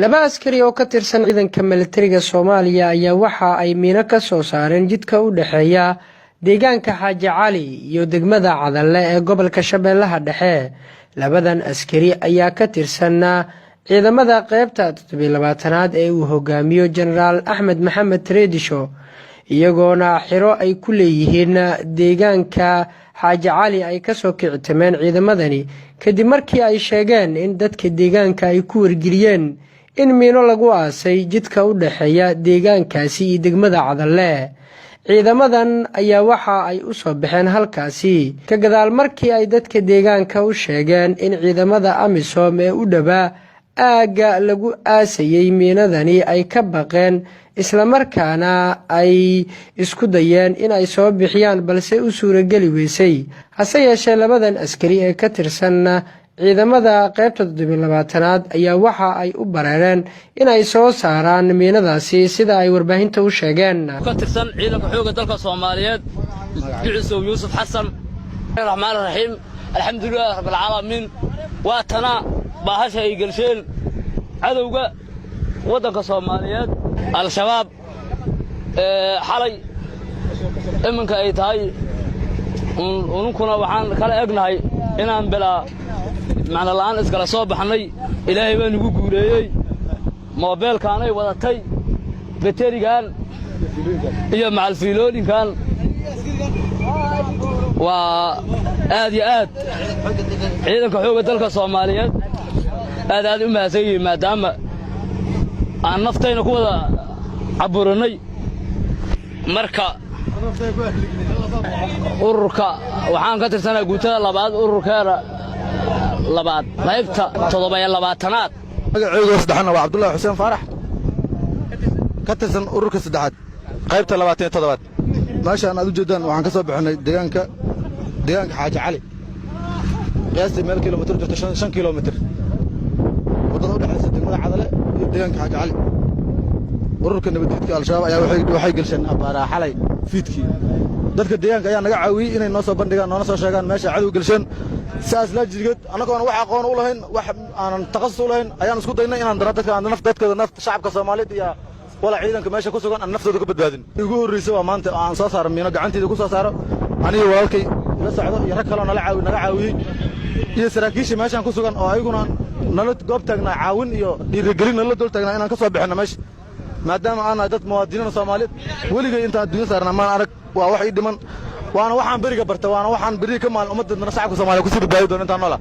Laba askari oo ka tirsan ciidanka militariga Soomaaliya ayaa waxa ay miino ka soo saareen jidka u dhexeeya deegaanka Xaaji Cali iyo degmada Cadalle ee gobolka Shabeellaha Dhexe. Labadan askari ayaa ka tirsan ciidamada qeybta 27aad ee uu hogaamiyo Jenaraal Axmed Maxamed Tareedisho, iyagoona xiro ay ku leeyihiin deegaanka Xaaji Cali ay kasoo kicitameen ciidamadani, kadib markii ay sheegeen in dadka deegaanka ay ku wargeliyeen in miino lagu aasay jidka u dhexeeya deegaankaasi iyo degmada Cadalle. Ciidamadan ayaa waxa ay u soo baxeen halkaasi ka gadaal markii ay dadka deegaanka u sheegeen in ciidamada AMISOM ee u dhowaa aagga lagu aasayey miinadani ay ka baqeen, islamarkaana ay isku dayeen in ay soo bixiyaan, balse u suurageli weysay. Hase yeeshee, labadan askari ee ka tirsan ciidamada qeybta 27aad ayaa waxa ay u bareereen in ay soo saaraan miinadaasi, sida ay warbaahinta u sheegeen. Ka tirsan ciidanka xoogga dalka Soomaaliyeed, Ducisow Yuusuf Xasan. Raxmaan raxiim, alxamdulilah rabbilcaalamiin. Waa tana baahasha ay gelsheen cadowga waddanka Soomaaliyeed, Al-Shabaab. Xalay iminka ay tahay ununkuna waxaan kala egnahay inaan bilaa macno la'aan iskala soo baxnay. Ilaahay baa nugu guuleeyey. Moobeelkaanay wadatay, baterigan iyo macalfiilooyinkan. Waa aad iyo aad ciidanka xoogga dalka Soomaaliyeed aad aad u mahadsan yihiin, maadaama aan naftayna ku wada caburannay. Marka ururka waxaan ka tirsanaa guutada labaad, ururkeeda labaad, qaybta 27aad. Magacayga saddexaadna waa Cabdullahi Xuseen Faarax, ka tirsan ururka saddexaad, qaybta 27aad. Meeshaan aad u jeeddaan waxaan ka soo bixinay deegaanka Xaaji Cali, qiyaastii meel kilomitir jirto 5 kilomitir, waddada u dhexaysa degmada Cadale iyo deegaanka Xaaji Cali. Ururka nabaddiidka Al-Shabaab ayaa waxay gelsheen abbaaraa xalay fiidkii. Dadka deegaanka ayaa naga caawiyey inay noo soo bandhigaan, noona soo sheegaan meesha cadow gelsheen. Saas laajigeed, annagoona wax aqoon u lahayn, wax aanan takhasus u lahayn, ayaan isku daynay inaan dana dadka aan naf dadka naf shacabka Soomaaliyeed iyo wala ciidanka meesha ku sugan aan naftooda ka badbaadin. Ugu horreysa waa maanta oo aan soo saaro miino, gacanteyda ku soo saaro, aniga, walaalkay ila socdo iyo rag kaloo nala caawi naga caawiyey iyo saraakiisha meeshaan ku sugan oo ayaguna nala goob taagnaa, caawin iyo dhiirigelin nala dul taagnaa inaan ka soo bixinno meesha, maadaama aan nahay dad muwaadiniin Soomaaliyeed. Weligay intaan adduunya saarnaa maan arag. Waa wax ii dhiman, waana waxaan beriga barta, waana waxaan beriga ka maalin ummadda shacabka Soomaaliya kusii badbaadi doono intaan noola.